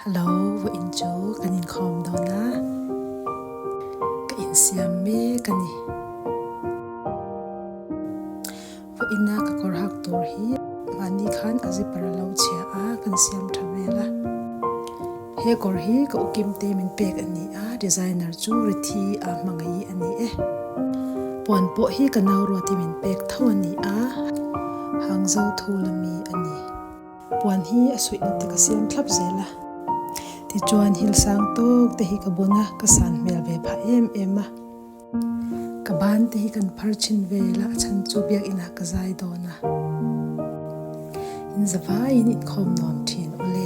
Hello, vawiin chu kan inkhawm dawn a, ka insiam mek a ni. Vawiina ka kawr hak tur hi mahni khan a zipper a lo chhia a, kan siam tha vel a. He kawr hi ka ukim te min pek a ni a, designer chu Rithi a hmangaih a ni e. Puan pawh hi ka nau ruati min pek tho a ni a, hangzo thul ami a ni. Puan hi a suihna te ka siam thlap zel a, tichuan hil sang tawk te hi ka bun a, ka san hmel ve phah em em a. Ka ban te hi kan phar chhin vel a, a chhan chu biakinah ka zai dawn a. In zavaiin inkhawm nuam thin awle.